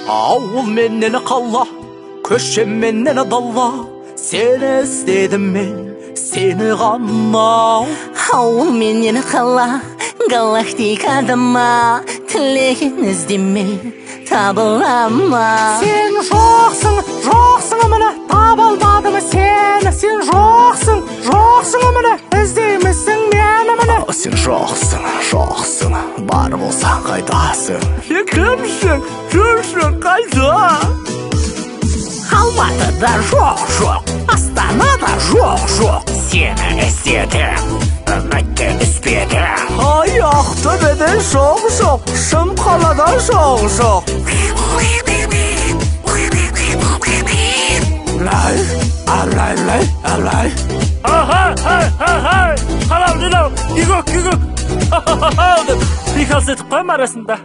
Ауыл менен қала, көше менен дала, сені іздедім мен, сені ғана. Ауыл менен қала, галактикада ма, тілеген іздемей табыла ма? Сен жоқсың, жоқсың, міне, таба алмадым сені. Сен жоқсың, жоқсың, міне, іздеймісің мені, міне. Сен жоқсың, жоқсың, бар болсаң қайдасың? Сен кімсің, жүрсің қайда? Алматыда жоқ, жоқ, Астанада жоқ, жоқ, сені іздедім, үмітті үзбедім. Ай, Ақтөбеде жоқ, жоқ, Шымқалада жоқ, жоқ. Лай, алай, лай, алай. Ха-ха-ха-ха-ха! Халал, дилау, гигок, гигок. Ха-ха-ха деп приказ етіп қоямын арасында.